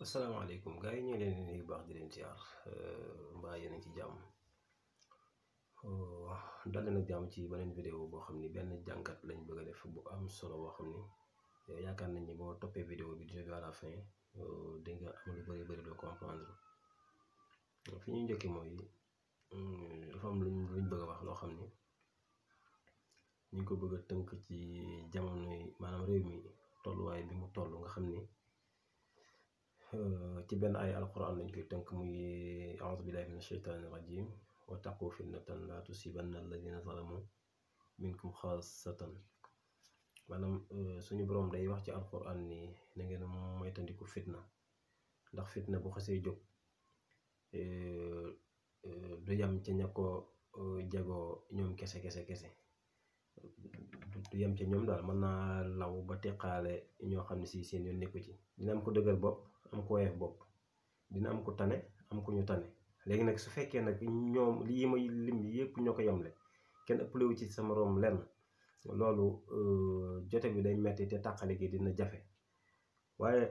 asalaamaaleykum gars yi ñu ngi leen di nuyu baax di leen ziar mbaa yéen a ngi ci jàmm dal leen ak jàmm ci beneen vidéo boo xam ni benn jàngat lañ bëgg a def bu am solo boo xam ni yaakaar nañ ni boo toppee vidéo bi du début à la fin di nga am lu bëri doo comprendre fi ñuy njëkki mooy dafa am luñ bëgg a wax loo xam ni ñu ngi ko bëgg a tënk ci jamonoy maanaam réew mi tolluwaay bi mu toll nga xam ni ci benn ay alquran lañ koy tënk muy a'uuzu billahi mina shaytaani rajim wa taqu fitnatan la tusibanna alladina zalamu minkum xaasatan maanaam suñu borom day wax ci alquran ni na ngeen moytandiku fitna ndax fitna bu xasee jóg du yam ca ña ko jagoo ñoom kese du yem ca ñoom daal mën naa law ba teqaale ñoo xam ne si seen yoon nekku ci dina am ko dëgër bopp am ko woyof bopp dina am ko tane am ku ñu tane léegi nag su fekkee nag ñoom lii may lim yëpp ñoo ko yemle kenn ëppalewu ci sa moroom lenn loolu jote bi day metti te tàqale gi dina jafe waaye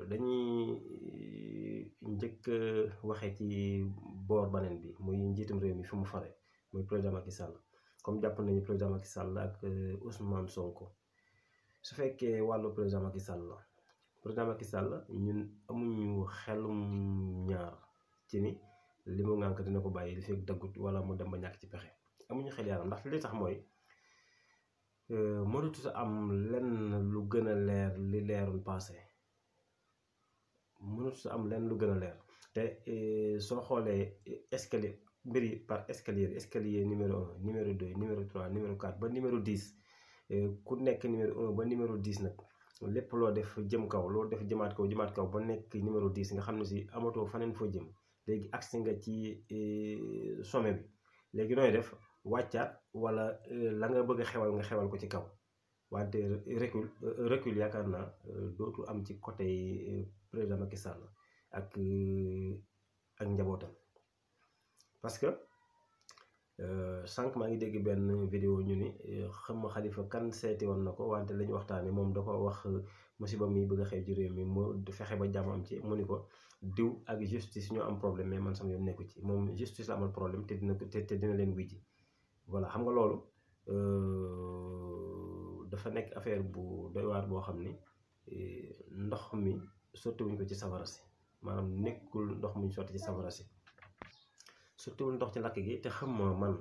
dañuy njëkk waxe ci boor baneen bi muy njiitum réew mi fi mu fare muy président Macky Sall comme jàpp nañu président Macky Sall ak Ousmane Sonko su fekkee wàllu président Macky Sall ñun amuñu xelum ñaar ci ni li mu ngànk dina ko bàyyi li fekk dëggut wala mu dem ba ñàkk ci pexe amuñu xel yaram ndax li tax mooy mënatut am lenn lu gën a leer li leerul passé mënatut am lenn lu gën a leer te soo xoolee escalier mbir yi par escalier numéro 1 numéro 2 numéro 3 numéro 4 ba numéro 10 ku nekk numéro 1 ba numéro 10 nag lépp loo def jëm kaw loo def jëmaat kaw ba nekk numéro 10 nga xam ne si amatoo faneen foo jëm léegi agsi nga ci sommet bi léegi nooy def wàccaat wala la nga bëgg a nga xewal ko ci kaw wante recul yaakaar naa dootu am ci côté président Macky Sall ak njabootam parce que sànq maa ngi dégg benn vidéo ñu ni xam ma Xalifa kan seeti woon na ko wante la ñu waxtaane moom da ko wax musiba mi bëgg a xew ci réew mi mu fexe ba jàmm am ci mu ni ko diw ak justice ñoo am problème mais man sama yoon nekku ci moom justice la amal problème te dina leen wujji voilà xam nga loolu dafa nekk affaire bu doy waar boo xam ni ndox mi sotti wuñ ko ci safara si maanaam nekkul ndox muñ sotti ci safara si surtout ndox ci lakk gi te xam man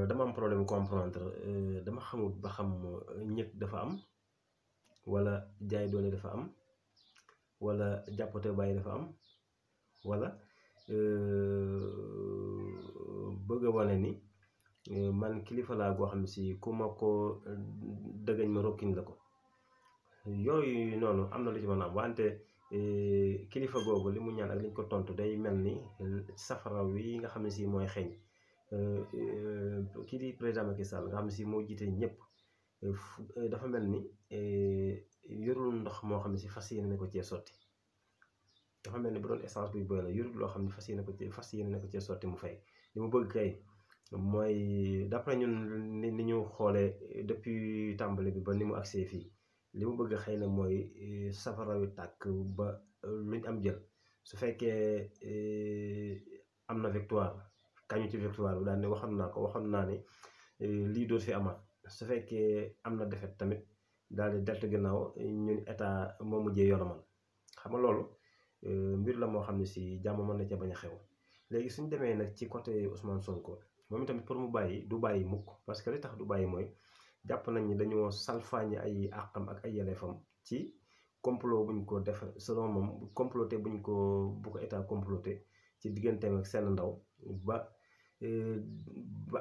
dama am problème comprendre dama xamul ba xam ñëg dafa am wala jaay doole dafa am wala jàppate bàyyi dafa am wala bëgg a wane ni man kilifa laa goo xam ne si ku ma ko dëggañ ma rokkiñ la ko yooyu noonu am na lu ci mën a am wante kilifa googu li mu ñaan ak liñ ko tontu day mel ni safara wi nga xam ne si mooy xeeñ kii di président Macky Sall nga xam ne si moo jiite ñëpp dafa mel ni yorul ndox moo xam ne si fas yéene na ko cee sotti dafa mel ni bu doon essence buy boy la yorul loo xam ne fas yéene na ko cee sotti mu fay li mu bëgg kay mooy d'après ñun ni ñu xoolee depuis tàmbali bi ba ni mu agsee fii li mu bëgg xëy na mooy safara wi tàkk ba luñ am jël su fekkee am na victoire kañu ci victoire bi daal ne waxoon naa ni lii doot fi amaat su fekkee am na défaite tamit daal di deltu ginnaaw ñun état moo mujjee yolomal xam nga loolu mbir la moo xam ne si jàmm mën na ca bañ a xew léegi suñ demee nag ci côté Ousmane Sonko moom tamit pour mu bàyyi du bàyyi mukk parce que li tax du bàyyi mooy jàpp nañ ni dañoo salfaañi ay àqam ak ay yelleefam ci complot buñ ko def selon moom comploté bu ko état comploté ci digganteem ak seen ndaw ba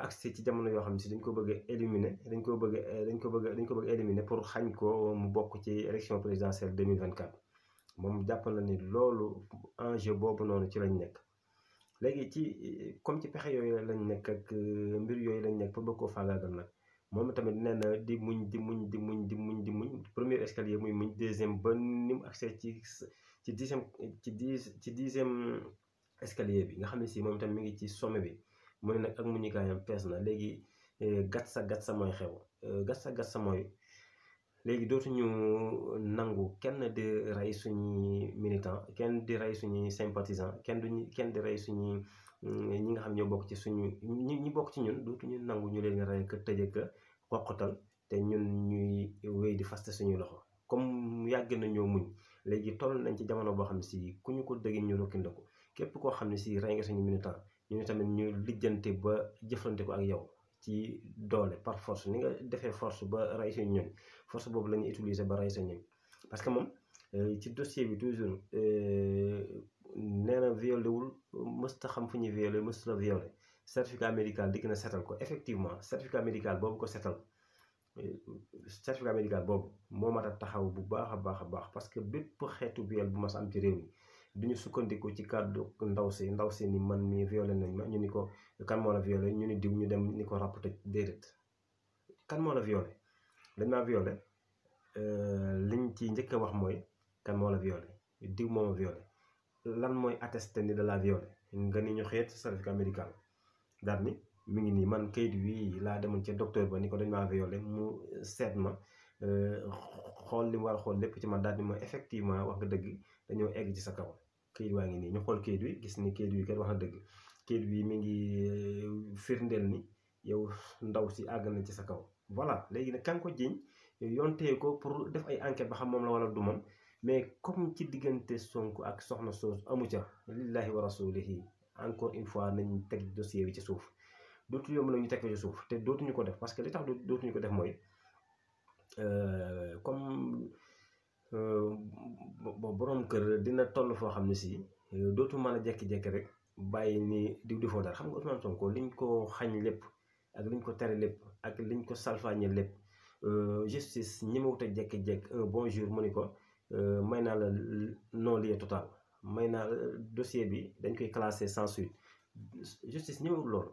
agsi ci jamono yoo xam ne si dañ ko bëgg a éliminer dañ ko bëgg éliminer pour xañ ko mu bokk ci élection présidentielle 2024 moom jàpp na ni loolu enjeu boobu noonu ci lañ nekk léegi ci comme ci pexe yooyu lañ nekk ak mbir yooyu lañ nekk pour bëgg koo faagaagal nag moom tamit nee na di muñ premier escalier muy muñ deuxième ba ni mu accès ci dixième escalier bi nga xam ne si moom tamit mi ngi ci sommet bi mu ne nag ak muñukaayam fees na léegi gat sa mooy xew gat sa mooy léegi dootuñu nangu kenn di rey suñuy militant kenn di rey suñuy sympathisant kenn di rey suñuy ñi nga xam ñoo bokk ci suñu ñi bokk ci ñun dootuñu nangu ñu leen rey ka tëje ka xoqatal te ñun ñuy wéy di faste suñuy loxo comme yàgg nañoo muñ léegi toll nañ ci jamono boo xam ne si ku ñu ko dëgg ñu rokkindiku képp koo xam ne si rey nga suñu militant ñu tamit ñu lijjante ba jëflante ko ak yow ci doole par force ni nga defee force ba rey suñu ñoñ force boobu la ñuy utiliser ba rey sa ñoñ parce que moom ci dossier bi toujours nee na violé wul mësta xam fu ñuy violé mësta la violé certificat médical dikk na setal ko effectivement certificat médical boobu ko setal certificat médical boobu moo mat a taxaw bu baax a baax parce que bépp xeetu viol bu mas am ci réew mi duñu sukkandiku ci kàddu ndaw si ni man mi violé nañ ma ñu ni ko kan moo la violé ñu ni diw ñu dem ni ko ràpp tëj déedéet kan moo la violé dañ maa violé liñ ci njëkk a wax mooy kan moo la violé diw moo ma violé lan mooy attesté ni da la violé nga ni ñu xeet certificat médical daal ni mi ngi nii man kayit wi laa demoon ca docteur ba ni ko dañ maa violé mu seet ma xool li mu war a xool lépp ci man daal ni ma effectivement wax nga dëgg dañoo egg ci sa kaw kayit waa ngi nii ñu xool kayit wi gis ni kayit wi kat wax na dëgg kayit wi mi ngi firndeel ni yow ndaw si àgg na ci sa kaw voilà léegi nag kan ko jiñ yontee ko pour def ay enquête ba xam moom la wala du moom mais comme ci diggante Sonko ak soxna soos amu ca lillahi wa rasulihi encore une fois nañ teg dossier bi ci suuf dootu yomb la ñu teg ko ci suuf te dootuñu ko def parce que li tax dootuñu ko def mooy comme borom kër dina toll foo xam ne si dootu mën a jekki-jekki rek bàyyi ni diw defoo dara xam nga Ousmane Sonko liñ ko xañ lépp ak liñ ko tere lépp ak liñ ko salfaañe lépp justice ñemewut a jekki-jekk un bon jour mu ni ko may naa la non-lieu total may naa dossier bi dañ koy classé sans suite justice ñemewut loolu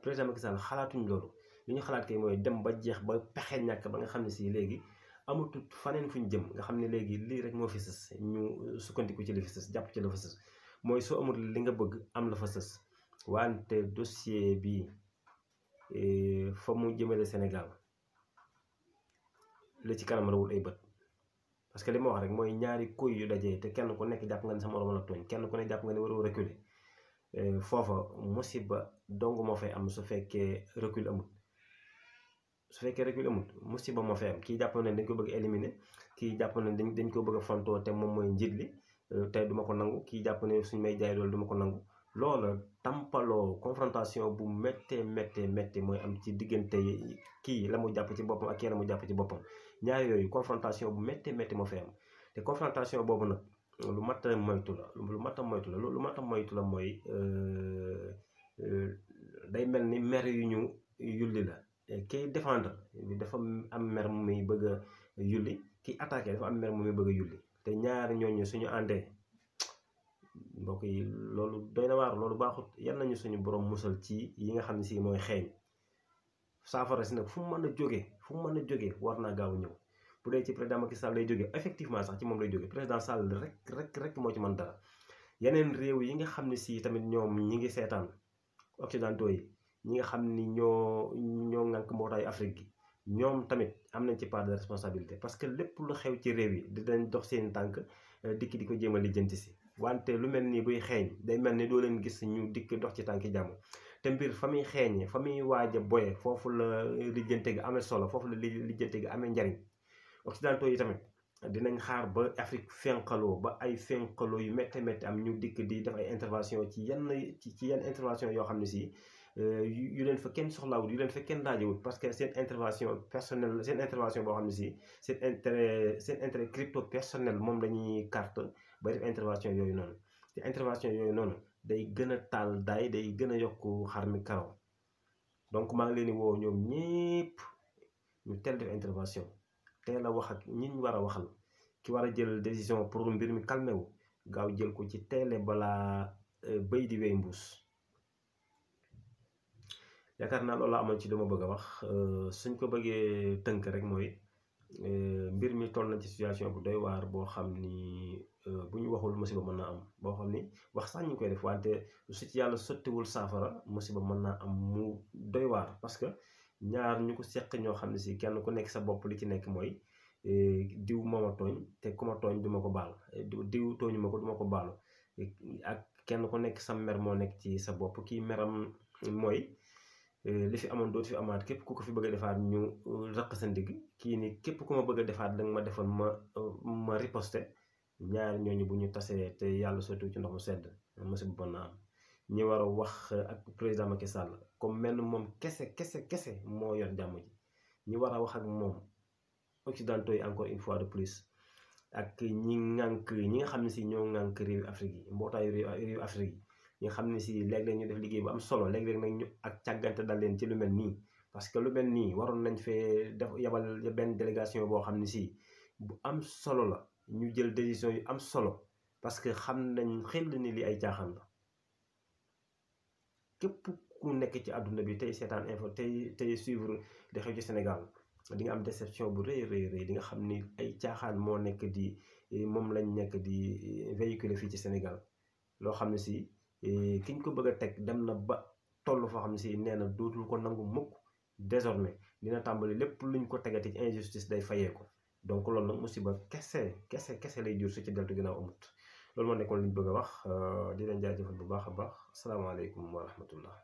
président Macky Sall xalaatuñ loolu li ñu xalaat kay mooy dem ba jeex ba pexe ñàkk ba nga xam ne si léegi amatut faneen fu ñu jëm nga xam ne léegi lii rek moo fi sës ñu sukkandiku ci li fi sës jàpp ci la fa sës mooy soo amul li nga bëgg am la fa sës wante dossier bi fa mu jëmale Sénégal li ci kanam rawul ay bët parce que li ma wax rek mooy ñaari kuy yu dajee te kenn ku nekk jàpp nga ne sa morom la tooñ kenn ku ne jàpp nga ne waroo reculer foofa musiba dong moo fay am su fekkee recul amul musiba moo fay am kii jàpp ne dañ ko bëgg éliminer kii jàpp ne dañ ko bëgg a fontoo te moom mooy njiit li tey duma ko nangu kii jàpp ne suñ may jaay loolu duma ko nangu loola tampaloo confrontation bu méttee mooy am ci diggante kii la mu jàpp ci boppam ak kii la mu jàpp ci boppam ñaar yooyu confrontation bu méttee moo fay am te confrontation boobu nag lu mat a moytu la mooy day mel ni mer yu ñu yulli la kiy défendre dafa am mer mu muy bëgg a yulli kiy attaqué dafa am mer mu muy bëgg a yulli te ñaari ñooñu suñu àndee mbokk yi loolu doy na waar loolu baaxut yan nañu suñu borom musal ci yi nga xam ne si mooy xeeñ saafara si nag fu mu mën a jógee war naa gaaw ñëw bu dee ci président Macky Sall lay jógee effectivement sax ci moom lay jógee président Sall rek moo ci mën dara yeneen réew yi nga xam ne si tamit ñoom ñi ngi seetaan occidentaux yi ñi nga xam ni ñoo ŋànk mbootaayu Afrique gi ñoom tamit am nañ ci part de responsabilité parce que lépp lu xew ci réew yi dinañ dox seen tànk dikk di ko jéem a lijjanti si wante lu mel ni buy xeeñ day mel ni doo leen gis ñu dikk dox ci tànki jàmm te mbir fa muy xeeñee fa muy waaj a boye foofu la lijjante gi amee solo foofu la lijjante gi amee njariñ occidentaux yi tamit dinañ xaar ba Afrique fenqaloo ba ay fenqaloo yu métti am ñu dikk di def ay intervention ci yenn intervention yoo xam ne si yu leen fa kenn soxlaawut yu leen fa kenn laajewut parce que seen intervention personnelle seen intervention boo xam ne si seen intérêt crypto personnel moom lañuy carte ba def intervention yooyu noonu te intervention yooyu noonu day gën a taal daay day gën a yokk xar mi karaw donc maa ngi leen di woo ñoom ñépp ñu teel def intervention teel a wax ak ñi ñu war a waxal ki war a jël décision pour mbir mi calmé wu gaaw jël ko ci teele balaa béy di wey mbuus yaakaar naa loolu la amoon ci dama bëgg a wax suñ ko bëggee tënk rek mooy mbir mi toll na ci situation bu doy waar boo xam ni bu ñu waxul musiba mën naa am boo xam ni wax sax ñu ngi koy def wante su ci yàlla sottiwul saafara musiba mën naa am mu doy waar parce que ñaar ñu ko seq ñoo xam ne si kenn ku nekk sa bopp li ci nekk mooy diw moo ma tooñ te ku ma tooñ du ma ko baal diw tooñu ma ko du ma ko baalu ak kenn ku nekk sa mer moo nekk ci sa bopp kii meram mooy li fi amoon dootu fi amaat képp ku ko fi bëgg a defaat ñu raq sa ndigg kii ni képp ku ma bëgg a defaat danga ma defoon ma riposte ñaar ñooñu bu ñu tasee te yàlla sotti ci ndox mu sedd musiba mën na am ñi war a wax ak président Macky Sall comme mel moom kese moo yor jàmm ji ñi war a wax ak moom occidentaux yi encore une fois de plus ak ñi nga xam ne si ñoo ŋànk réewu Afrique yi mbootaayu réewu Afrique yi nga xam ne si léeg-léeg ñu def liggéey bu am solo léeg-léeg nag ñu ak càggante dal leen ci lu mel nii parce que lu mel nii waroon nañ fee def yabal benn délégation boo xam ne si bu am solo la ñu jël décision yu am solo parce que xam nañ xel ni li ay caaxaan la képp ku nekk ci àdduna bi tey seetaan info tey suivre di xew ci Sénégal di nga am déception bu rëy di nga xam ni ay caaxaan moo nekk di moom lañ nekk di véhiculer fii ci Sénégal loo xam ne si kiñ ko bëgg a teg dem na ba toll foo xam ne si nee na dootul ko nangu mukk désormais dina tàmbali lépp luñ ko tegati ci injustice day fayee ko donc loolu nag musiba kese lay jur su ci deltu ginnaaw amut loolu moo nekkoon liñ bëgg a wax di leen jaajëfal bu baax a baax asalaamaaleykum wa rahmatullah